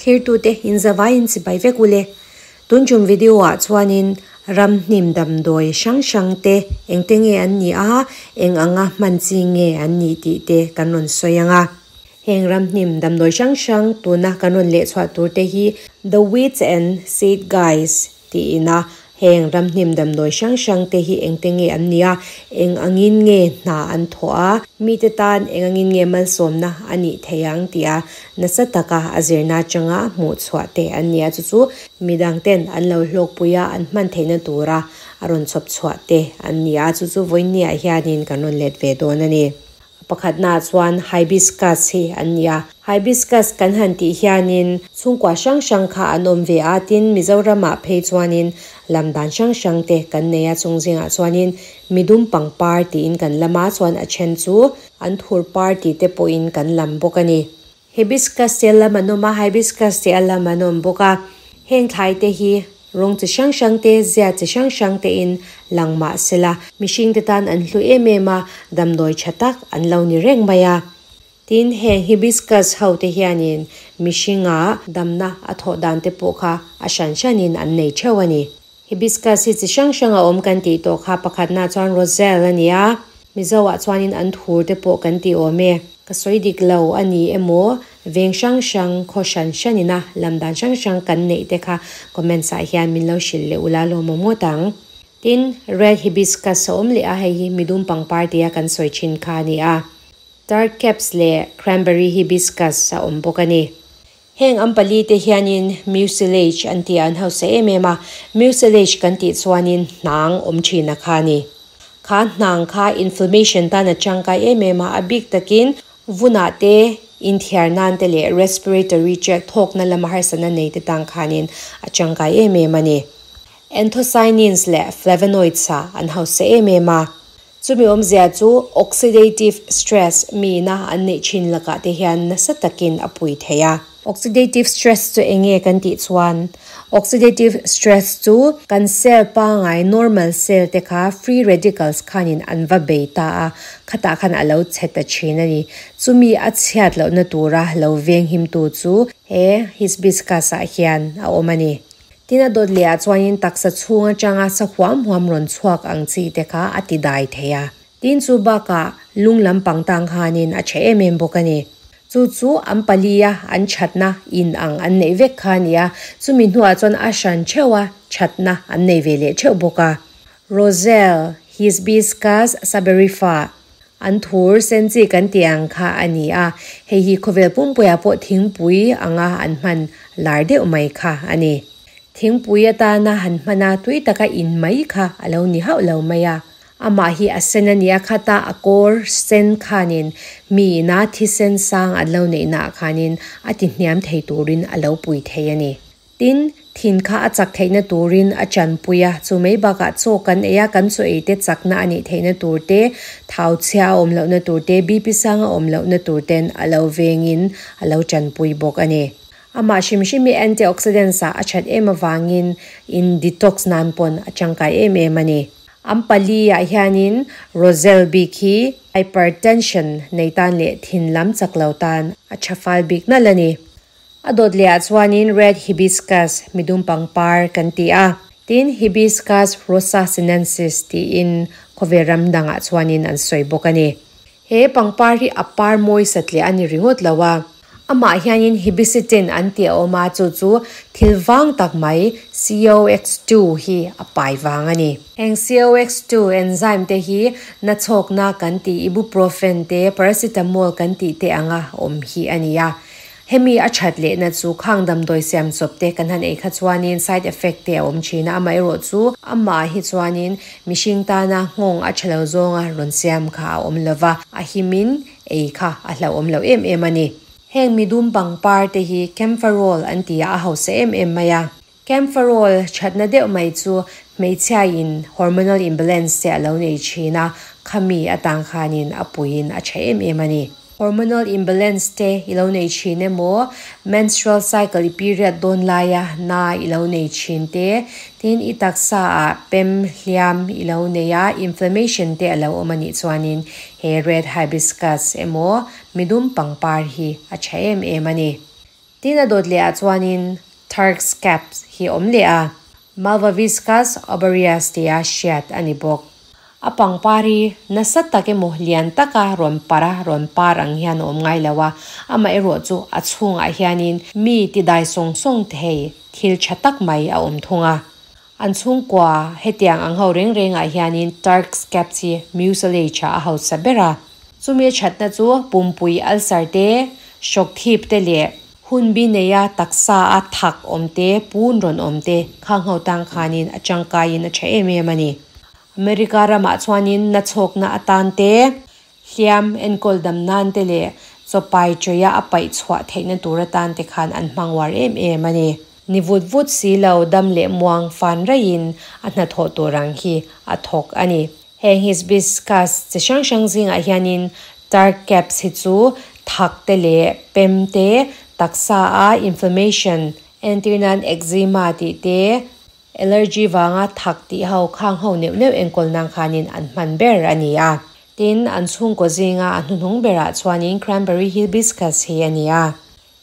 Thlirtute in zavaiin chibai vek ule. Tun tum video ah chuanin ramhnim damdawi hrang hrang te engte nge an nih a, eng anga hman chi nge an nih tih te kan rawn sawi ang a. Heng ramhnim damdawi hrang hrang tuna kan rawn leh chhuah tur te hi The Weeds and Seed Guys tiin a heng ramhnim damdawi hrang hrang te hi engte nge an nih a, eng angin nge hna an thawh a, mite tan eng angin nge malsawmna a nih theih ang tih a nasa taka a zirna atanga hmuh chhuah te an ni a, chu chu midang ten an lo hlawkpui a, an hman theihna tura a rawn chhawp chhuah te an ni a, chu chu vawinia hianin kan rawn let ve dawn a ni. Pakhatnaah chuan hibiscus hi an ni a, hibiscus kan han tih hianin chhungkua hrang hrang kha an awm ve a, tin Mizoramah phei chuanin lam dan hrang hrang te kan nei a, chung zingah chuanin midum pangpar tiin kan lam a, chuan a then chu an thur par tih te pawhin kan lam bawk a ni. Hibiscus te lam an awm a, hibiscus te a lam an awm bawk a, heng thlai te hi rawng chi hrang hrang te, zia chi hrang hrang te in lang mah sela mihring te tan an hlu em em a, damdawi tha tak an lo ni reng mai a. Tin, heng hibiscus ho te hianin mihringa damna a thawh dan te pawh kha a hran hranin an nei theuh a ni. Hibiscus hi chi hrang hrang a awm kan tih tawh kha pakhatna chuan Roselle a ni a, Mizo ah chuanin an thur te pawh kan ti awm e. Ka sawi dik lo a ni emaw veng hrang hrang khaw hran hran ina lam dan hrang hrang kan neih te kha comments ah hian min lo hrilh leh ula lawmawm ngawt ang. Tin, Red Hibiscus a awm leh a, hei hi midum pangpar tia kan sawi thin kha a ni a. Dark Caps leh Cranberry Hibiscus a awm bawk a ni. Heng an pali te hianin mucilage an tih a an hausa em em a, mucilage kan tih chuanin hnang awm thin a kha a ni. Kha hnang kha inflammation tan a tangkai em em a, a bik takin vunah te, inthiar nan te leh respiratory tract thawkna lama harsatna nei te tan khanin a tangkai em em a ni. Anthocyanins leh flavonoids ah an hausa em em a. Chumi awmzia chu oxidative stress miina an neih thin lakah te hian nasa takin a pui thei a. Oxidative stress chu eng nge kan tih chuan oxidative stress chu kan cell pangai normal cell te kha free radicals khanin an va bei ta a, khatah khan a lo chhe ta thin a ni. Chumi a chhiat lohna tura lo venghimtu chu he hibiscus ah hian a awm a ni. Tin a dawt leh ah chuanin taksa chhung atanga sa huam huam rawn chhuak ang chi te kha a ti dai thei a. Tin chu bakah lung lampang tang khanin a tha em em bawk a ni. Chu chu an palia an thatna in ang an neih vek kha a ni a, chumi hnuah chuan a hran theuh a thatna an nei ve leh theuh bawk a. Roselle, Hibiscus saberifa, An thur sen chi kan tih ang kha a ni a, hei hi khawvel pumpuiah pawh thingpui anga an hman lar deuh mai kha a ni. Thingpui atana han hman a tui taka in mai kha a lo ni hauh lo mai a. Amah hi a sen a ni a, khata a kawr sen khanin mi ina thisen sang an lo neihnaah khanin a ti hniam thei turin a lo pui thei a ni. Tin, thin kha a chak theihna turin a chanpui a, chu mai bakah chaw kan ei a, kan chaw ei te chakna a nih theihna tur te, thau chhia a awm lohna tur te, BP sang a awm lohna tur ten a lo vengin a lo chanpui bawk a ni. Amah hrim hrim hi antioxidants ah a that em avangin in detox nan pawn a tangkai em em a ni. An pali ah hianin Roselle bik hi hypertension nei tan leh thin lam chak lo tan a tha fal bik nalh a ni. A dawt leh ah chuanin red hibiscus, midum pangpar kan ti a. Tin, Hibiscus rosa sinensis tiin khawvel ram dangah chuanin an sawi bawk a ni. He pangpar hi a par mawi satliah a ni ringawt lo a. Amah hianin hibiscetin an tih a awm a, chu chu thil vang tak mai COX-2 hi a pai vang a ni. Heng COX-2 enzyme te hi nachhawkna kan tih ibuprofen te, paracetamol kan tih te anga awm hi a ni a. Hemi a that lehna chu khang damdawi siam chawp te kan han ei kha chuanin side effect te a awm thin a, amaherawh chu amah hi chuanin mihring tana nghawng a tha lo zawnga rawn siam kha a awm lova, a himin ei kha a hlauhawm lo em em a ni. Heng midum pangpar te hi Kaempferol an ti a, a hausa em em mai a. Kaempferol thatna deuh mai chu hmeichhia in hormonal imbalance te a lo nei thin a, khami atang khanin a puiin a tha em em a ni. Hormonal imbalance te i lo nei thin emaw, menstrual cycle i period dawn laia na i lo nei thin te, tin i taksa ah pem hliam i lo nei a, inflammation te a lo awm a nih chuanin he red hibiscus emaw midum pangpar hi a tha em em a ni. Tin a dawt leh ah chuanin Turk's cap hi a awm leh a, Malvaviscus arboreus tia hriat a ni bawk. A pangpar hi nasa tak emaw lian taka rawn parh a rawn par ang hian a awm ngai lo a, amaherawh chu a chhungah hianin mi tidai sawng sawng thei thil tha tak mai a awm thung a. An chhungkua hetiang ang ho reng rengah hianin Turk's cap hi mucilage ah a hausa ber a, chumi a thatna chu pumpui ulcer te, hrawk thip te leh Hunbi neia taksa a thak awm te, pun rawn awm te khang ho tang khanin a tangkaiin a tha em em a ni. America ramah chuanin nachhawkna atan te, hliam enkawl dam nan te leh chawpai chawia a paih chhuah theihna tur atan te khan an hmang uar em em a ni. Ni vut vut si lo dam leh muang fan raiin a hnathawh tur ang hi a thawk a ni. Heng hibiscus chi hrang hrang zingah hianin Turk caps hi chu thak te leh pem te, taksa a inflammation, entir nan eczema tih te, allergy vanga thak tih ho khang ho neuh neuh enkawl nan khanin an hman ber a ni a. Tin, an chhungkaw zinga a hnuhnung berah chuanin cranberry hibiscus hi a ni a.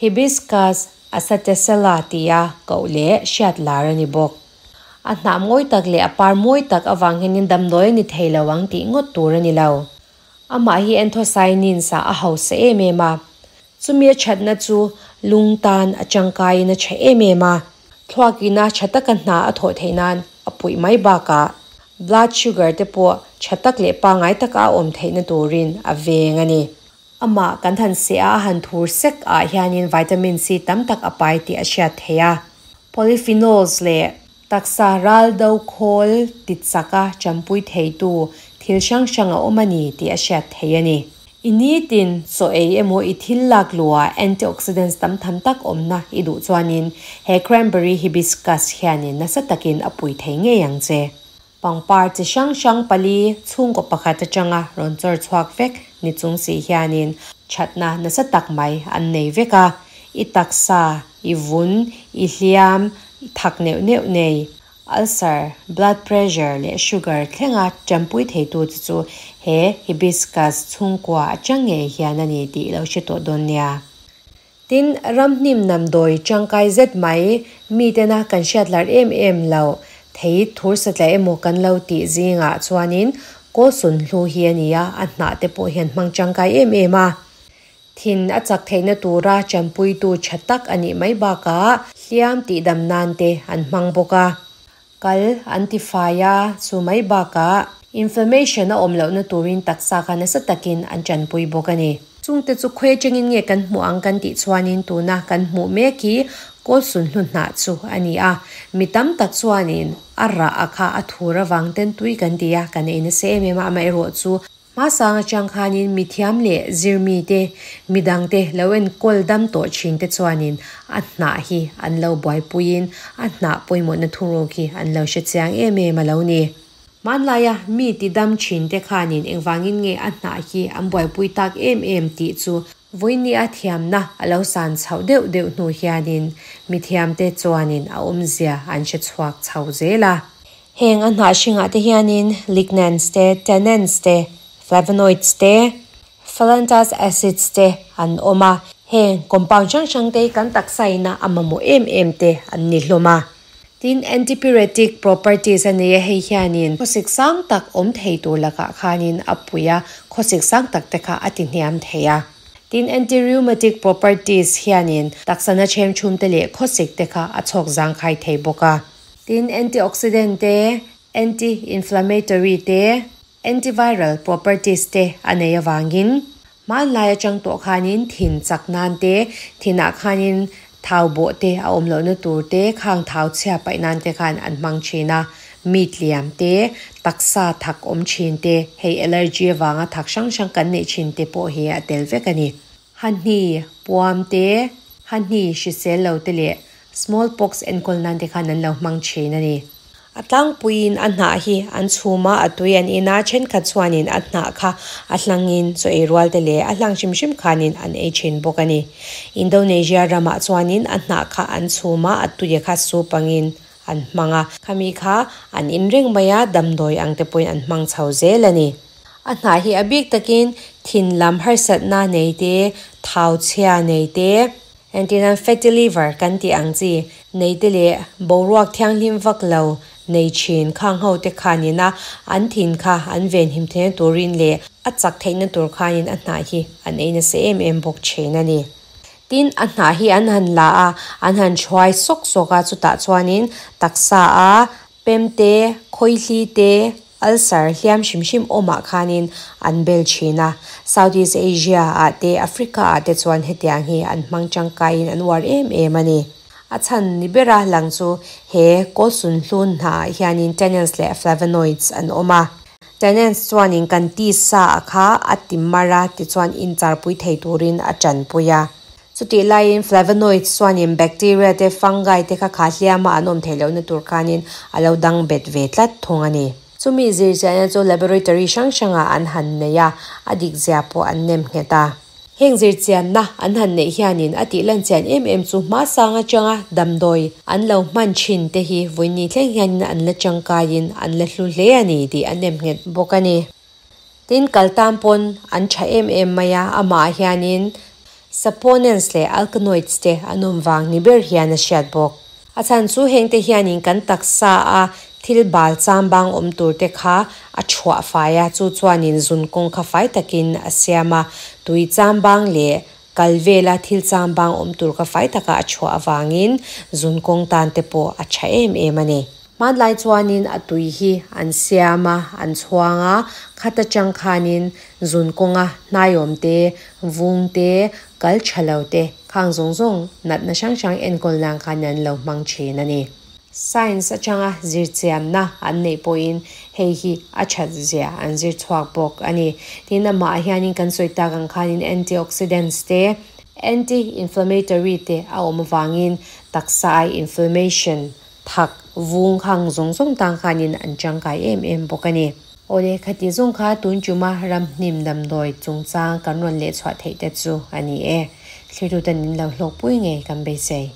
Hibiscus acetosella tia koh leh hriat lar a ni bawk. A hnah mawi tak leh a par mawi tak avang hianin damdawi a ni thei lo ang tih ngawt tur a ni lo. Amah hi anthocyanins ah a hausa em em a. Chumi a thatna chu lung tan a tangkaiin a tha em em a. Thluakina tha taka hna a thawh theih nan a puih mai bakah blood sugar te pawh tha tak leh pangngai taka a awm theihna turin a veng a ni. Amah kan han seh a, a han thur sek ah hianin vitamin C tam tak a pai tih a hriat theih a. Polyphenols leh taksa ral do khawl ti chaka champui theitu thil hrang hrang a awm a ni tih a hriat theih a ni. I nitin chaw ei emaw i thil lak luhah antioxidants tam tham tak awmna i duh chuanin he cranberry hibiscus hianin nasa takin a pui thei ngei ang che. Pangpar chi hrang hrang pali chhungkaw pakhat atanga rawn chawr chhuak vek ni chung si hianin thatna nasa tak mai an nei vek a, i taksa, i vun, i hliam, i thak neuh neuh nei, ulcer, blood pressure leh sugar thlenga champui theitu te chu he hibiscus chhungkua atang ngei hian a ni tih i lo hre tawh dawn nia. Tin, ramhnim namdawi tangkai zet mai, mitena kan hriat lar em em loh, thei thur satliah emaw kan lo tih zingah chuanin kawlsun hlu hi a ni a, a hnah te pawh hian hmang tangkai em em a. Thin a chak theihna tura champuitu tha tak a nih mai bakah hliam tihdam nan te an hmang bawk a. Kal an ti fai a, chu mai bakah inflammation a awm lohna turin taksa kha nasa takin an tanpui bawk a ni. Chungte chu khawi atangin nge kan hmuh ang kan tih chuanin tuna kan hmuh mek hi Kawlsun hlu hnah chu a ni a, mi tam tak chuanin a rah a kha a thur avang ten tui kan ti a, kan ei nasa em em a, amaherawh chu Hmasang atang khanin mithiam leh zirmite, midangte lo enkawl dam tawh thinte chuanin a hnah hi an lo buaipuiin a hnah pawimawhna thuruk hi an lo hre chiang em em a lo ni. Hmanlaia mi ti dam thinte khanin engvangin nge a hnah hi an buaipui tak em em tih chu vawinia a thiamna a lo san chhoh deuh deuh hnu hianin mithiamte chuanin a awmzia an hre chhuak chho zel a. Heng a hnah hringah te hianin lignans te, tannins te, flavonoids te, phyllanthus acids te an awm a. Heng compound hrang hrang te hi kan taksa ina a mamawh em em te an ni hlawm a. Tin, antipyretic properties a nei a, hei hianin khawsik sang tak awm thei tur lakah khanin a pui a, khawsik sang tak te kha a ti hniam thei a. Tin, antirheumatic properties hianin taksana chhem chhum te leh khawsik te kha a chhawk zangkhai thei bawk a. Tin, antioxidant te, anti-inflammatory te, antiviral properties te a nei avangin hmanlai atang tawh khanin thin chak nan te, thinah khanin thau bawh te a awm lohna tur te, khang thau chhia paih nan te khan an hmang thin a, meat liam te, taksa thak awm thin te, hei allergy avanga thak hrang hrang kan neih thin te pawh hi a tel vek a ni. Hahni puam te, hahni hrisel lo te leh smallpox enkawl nan te khan an lo hmang thin a ni. A tlangpuiin a hnah hi an chhum a, a tui an in a, thenkhat chuanin a hnah kha a hlangin chaw ei rual te leh a hlang hrim hrim khanin an ei thin bawk a ni. Indonesia ramah chuanin a hnah kha an chhum a, a tuia kha soup angin an hmang a, khami kha an in reng mai a, damdawi ang te pawhin an hmang chho zel a ni. A hnah hi a bik takin thin lam harsatna nei te, thau chhia nei te, Entirnan fatty liver kan tih ang chi nei te leh boruak thianghlim vak lo nei thin khang ho te khanin a an thin kha an venhim theihna turin leh a chak theihna tur khanin a hnah hi an ei nasa em em bawk thin a ni. Tin, a hnah hi an han la a, an han thuai sawk sawk a, chutah chuanin taksa a pem te, khawihli te, ulcer hliam hrim hrim awmah khanin an bel thin a. Southeast Asia ah te, Africa ah te chuan hetiang hi an hmang tangkaiin an uar em em a ni. A chhan ni bera lang chu he kawlsunhlun hnah hianin tannins leh flavonoids an awm a. Tannins chuanin kan tisa a kha a ti mar a, tichuan incharpui thei turin a tanpui a. Chutih laiin flavonoids chuanin bacteria te, fungi te kha kha hliama an awm theih lohna tur khanin a lo dang bet ve tlat thung a ni. Chumi zirchiahna chu laboratory hrang hrangah an han nei a, a dik zia pawh an nem nghet a. Heng zirchianna an han neih hianin a tih lan chian em em chu hmasang atanga damdawi an lo hman thin te hi vawiin thleng hianin an la tangkaiin an la hlu hle a ni tih a nem nghet bawk a ni. Tin, kal tan pawn an tha em em mai a, amah hianin saponins leh alkaloids te an awm vang ni ber hian a hriat bawk. A chhan chu heng te hianin kan taksa a thil bal chambang awm tur te kha a thuah fai a, chu chuanin zun kawng kha fai takin a siam a, tui chambang leh kal vela thil chambang awm tur kha fai taka a thuah avangin zun kawng tan te pawh a tha em em a ni. Hmanlai chuanin a tui hi an siam a, an chhuang a, khat atang khanin zun kawnga hnaiawm te, vung te, kal tha lo te khang zawng zawng natna hrang hrang enkawl nan khan an lo hmang thin a ni. Science atanga zirchianna an neih pawhin hei hi a that zia an zir chhuak bawk a ni. Tin, amah hianin kan sawi tak ang khanin antioxidants te, anti-inflammatory te a awm avangin taksa ai inflammation thak vung khang zawng zawng tang khanin an tangkai em em bawk a ni. Awle, khati zawng kha tun tuma ramhnim damdawi chungchang kan rawn leh chhuah theih te chu a ni e. Thlir tuten min lo hlawkpui ngei kan beisei.